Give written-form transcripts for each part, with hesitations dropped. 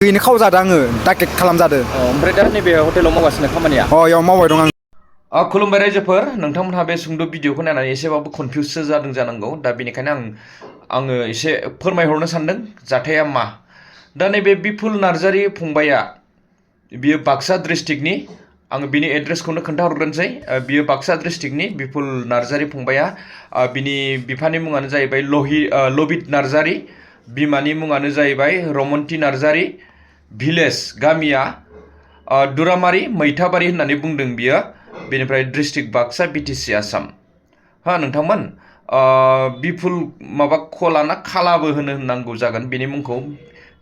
गैयिनो खावजादों आङो टार्गेट खालामजादों। ओमफ्राय दा नैबे हटेलाव मावगासिनो खामानिया? इयाव मावबाय दं आं। खुलुमबाय रायजोफोर, नोंथांमोनहा बे सुंद' भिडिअखौ नायनानै एसेबाबो कनफिउससो जादों जानांगौ। दा बेनिखायनो आङो एसे फोरमायहरनो सानदों जाथाया मा। दा नैबे बिपुल नार्जारि फंबाया बियो बाक्सा डिस्ट्रिक्टनि, आङो बिनि एड्रेसखौनो खोन्थाहरग्रोनोसै। बियो बाक्सा डिस्ट्रिक्टनि बिपुल नार्जारि फंबाया। बिनि बिफानि मुङानो जाहैबाय लबित नार्जारि, बिमानि मुङानो जाहैबाय रमन्ति नार्जारि, भिलेज गामिया दुरामारि मैथाबारि होननानै बुंदों बियो। बेनिफ्राय डिस्ट्रिक्ट बाक्सा बिटिसि आसाम। नोंथांमोन बिपुल माबा खला ना खालाबो होननांगौ जागोन बेनि मुंखौ।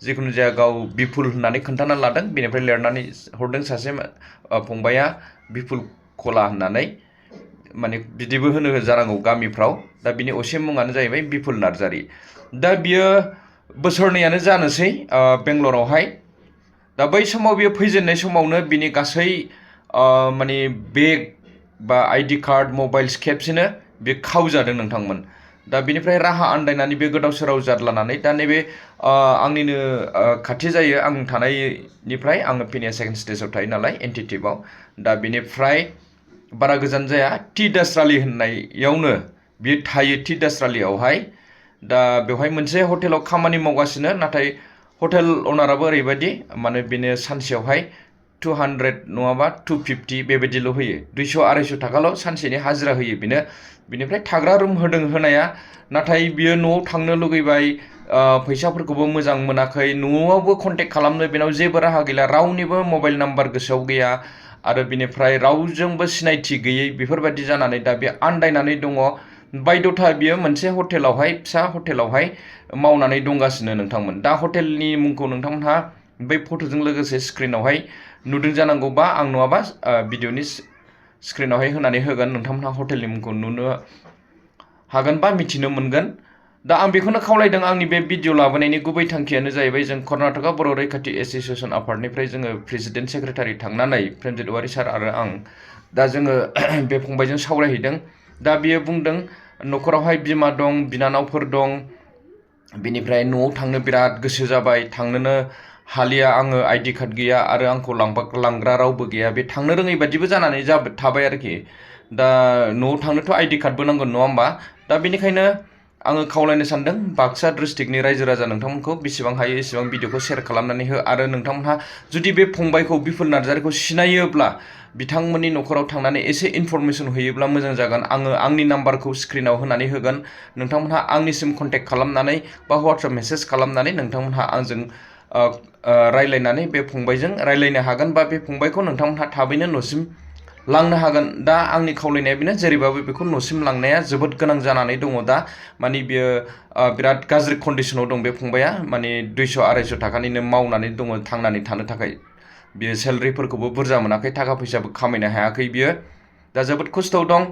जिखुनु जाया गाव बिपुल होननानै खोन्थानानै लादों, बेनिफ्राय लिरनानै हरदों सासे फंबाया बिपुल खला होननानै, माने बिदिबो होनो जानांगौ गामिफ्राव। दा बिनि असे मुङानो जाहैबाय बिपुल नार्जारि। दा बियो बोसोरनैयानो जानोसै बेंगलरावहाय। दा बै समाव बियो फैजेननाय समावनो बिनि गासै माने बेग बा आइडि कार्ड, मबाइल्स खेबसेनो बे खावजादों नोंथांमोन। दा बिनिफ्राय राहा आन्दायनानै बे गोदाव सोराव जादलानानै दा नैबे आंनिनो खाथि जायो, आं थानायनिफ्राय आङो पेनिया सेकेन्ड स्टेजाव थायो नालाय एनटिटिभआव। दा बिनिफ्राय बारा गोजान जाया, टि दासरालि होननायावनो बियो थायो, टि दासरालियावहाय। दा बेवहाय मोनसे हटेलाव खामानि मावगासिनो, नाथाय हटेल अनाराबो ओरैबायदि, माने बेनो सानसेयावहाय 200 नङाबा 250 बेबायदिल' होयो। 200-250 थाखाल' सानसेनि हाजिरा होयो बेनो। बिनिफ्राय थाग्रा रुम होदों होनाया, नाथाय बियो न'आव थांनो लुगैबाय, फैसाफोरखौबो मोजां मोनाखै, न'आवबो कन्टेक्ट खालामनो बेनाव जेबो राहा गैला, रावनिबो मबाइल नाम्बार गोसोआव गैया, आरो बिनिफ्राय रावजोंबो सिनायथि गैयै बेफोरबायदि जानानै दा बे आन्दायनानै दङ। बायद'था बियो मोनसे हटेलावहाय, फिसा हटेलावहाय मावनानै दंगासिनो नोंथांमोन। दा हटेलनि मुंखौ नोंथांमोनहा बै फट'जों लोगोसे स्क्रिनावहाय नुदों जानांगौ, बा आं नङाबा भिडिअनि स्क्रिनावहाय होनानै होगोन, नोंथांमोनहा हटेलनि मुंखौ नुनो हागोन बा मिथिनो मोनगोन। दा आं बेखौनो खावलायदों, आंनि बे भिडिअ लाबोनायनि गुबै थांखियानो जाहैबाय, जों कर्नाटका बर' रैखाथि एस'सियेसन आफादनिफ्राय जोङो प्रेसिडेन्ट सेक्रेटारि थांनानै प्रेमजित औवारि सार आरो आं दा जोङो बे फंबायजों सावरायहैदों। दा बियो बुंदों न'खरावहाय बिमा दं, बिनानावफोर दं, बिनिफ्राय न'आव थांनो बिराद गोसो जाबाय, थांनोनो हालिया, आङो आइडि कार्ड गैया आरो आंखौ लांग्रा रावबो गैया, बे थांनो रोङै बायदिबो जानानै थाबाय आरोखि। दा न'आव थांनोथ' आइडि कार्डबो नांगोन नङा होमबा। दा बेनिखायनो आङो खावलायनो सानदों बाक्सा डिस्ट्रिक्टनि रायजो राजा नोंथांमोनखौ, बेसेबां हायो एसेबां भिडिअखौ शेयार खालामनानै हो। आरो नोंथांमोनहा जुदि बे फंबायखौ बिपुल नार्जारिखौ सिनायोब्ला बिथांमोननि न'खराव थांनानै एसे इनफरमेसन होयोब्ला मोजां जागोन। आङो आंनि नाम्बारखौ स्क्रिनाव होनानै होगोन, नोंथांमोनहा आंनिसिम कन्टेक्ट खालामनानै बा वाट्सएप मेसेज खालामनानै नोंथांमोनहा आंजों रायलायनानै बे फंबायजों रायलायनो हागोन, बा बे फंबायखौ नोंथांमोनहा थाबैनो न'सिम लांनो हागोन। दा आंनि खावलायनाया बेनो, जेरैबाबो बेखौ न'सिम लांनाया जोबोद गोनां जानानै दङ दा। माने बियो बिराद गाज्रि कन्डिसनाव दं बे फंबाया, माने 200-250 थाखानिनो मावनानै दङ थांनानै थानो थाखाय। बियो सेलारिफोरखौबो बुरजा मोनाखै, थाखा फैसाबो खामायनो हायाखै बियो, दा जोबोद खस्थ'आव दं।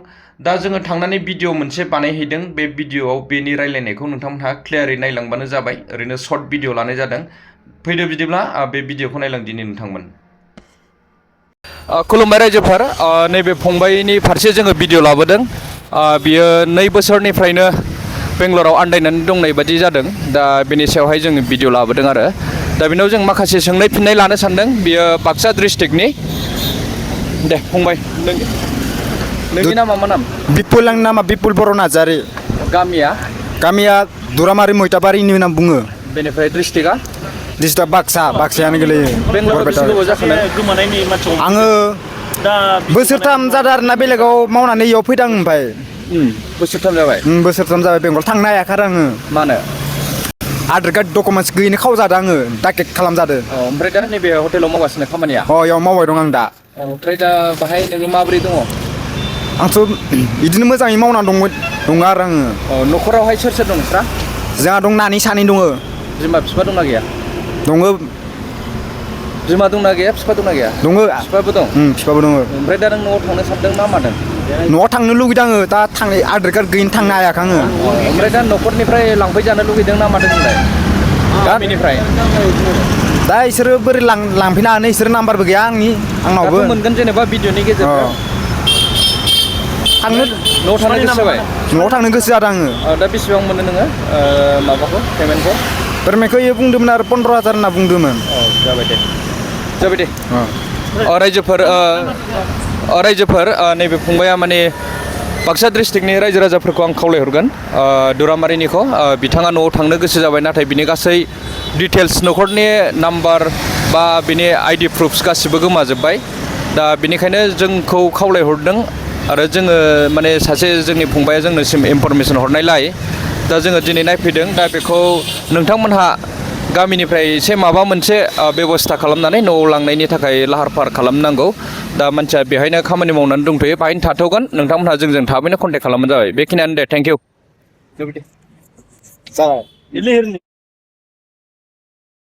दा जोङो थांनानै भिडिअ मोनसे बानायहैदों, बे भिडिअआव बेनि रायलायनायखौ नोंथांमोनहा क्लियारै नायलांबानो जाबाय। ओरैनो सर्ट भिडिअ लानाय जादों। फैदो बिदिब्ला बे भिडिअखौ नायलांदिनि नोंथांमोन। खुलुमबाय रायजोफोर, नैबे फंबायनि फारसे जोङो भिडिअ लाबोदों। बियो 2 बोसोरनिफ्रायनो बेंगलराव आन्दायनानै दंनाय बादि जादों। दा बेनि सायावहाय जोङो भिडिअ लाबोदों आरो दा बेनाव जों माखासे सोंनाय फिननाय लानो सानदों। बियो बाक्सा डिस्ट्रिक्टनि। दे फंबाय, नोंनि नामा मा नाम? बिपुल, आंनि नामा बिपुल बर' नार्जारि। गामिया दुरामारि मैथाबारिनि होनना बुङो। बेनिफ्राय डिस्ट्रिक्टआ? डिस्ट्रिक्टआ बाक्सायानो गोलैयो। बेंगलराव बेसे गोबाव जाखो नों? आङो बोसोरथाम जादों आरोना, बेलेगाव मावनानै इयाव फैदों। ओमफ्राय बोसोरथाम जाबाय? बोसोरथाम जाबाय बेंगल थांनो हायाखै आरो आङो। मानो? आधार कार्ड डकुमेन्टस गैयिनो खावजादों आङो, टार्गेट खालामजादों। ओमफ्राय दा नैबे हटेलाव मावगासिनो खामानिया? इयाव मावबाय दं आं दा। ओमफ्राय दा बाहाय नोङो माबोरै दङ? आंथ' बिदिनो मोजाङै मावना दङ आरो आङो। न'खरावहाय सोर सोर दं नोंस्रा? जोंहा दं, नानि सानै दङ। बिमा बिफा दंना गैया? दङ। बिमा दंना गैया, बिफा दंना गैया? दङ। बिफाबो दं? बिफाबो दङ। ओमफ्राय दा नों न'आव थांनो सानदों ना मादों? न'आव थांनो लुगैदों आङो, दा आधार कार्ड गैयिनि थांनो हायाखै आङो। ओमफ्राय दा न'खरनिफ्राय लांफैजानो लुगैदों ना मादों होनलाय? गामिनिफ्राय? दा इसोरो बोरै लांफैनो हानो, इसोरो नाम्बारबो गैया आंनावबो। दाथ' मोनगोन जेनेबा भिडिअनि गेजेरजों। न'आव थांनो गोसो जाबाय? न'आव थांनो गोसो जादों आङो। दा बेसेबां मोनो नोङो माबाखौ, पेमेन्टखौ? फोरमायखौ इयो बुंदोंमोन आरो 15,000 होनना बुंदोंमोन जाबाय दे रायजोफोर नैबे फंबाया माने बाक्सा डिस्ट्रिक्टनि रायजो राजाफोरखौ आं खावलायहरगोन दुरामारिनिखौ बिथाङा न'आव थांनो गोसो जाबाय नाथाय बिनि गासै डिटेल्स न'खरनि नाम्बार बा बिनि आइडि प्रुफ्स गासिबो गोमाजोब्बाय दा बिनिखायनो जोंखौ खावलायहरदों आरो जोङो माने सासे जोंनि फंबाया जोंनोसिम इनफरमेसन हरनायलाय दा जोङो दिनै नायफैदों दा बेखौ नोंथांमोनहा गामिनिफ्राय एसे माबा मोनसे बेबस्था खालामनानै न'आव लांनायनि थाखाय लाहार फाहार खालामनांगौ दा मानसिया बेहायनो खामानि मावनानै दंथ'यो बाहायनो थाथ'गोन नोंथांमोनहा जोंजों थाबैनो कन्टेक्ट खालामबानो जाबाय बेखिनियानो दे थेंक इउ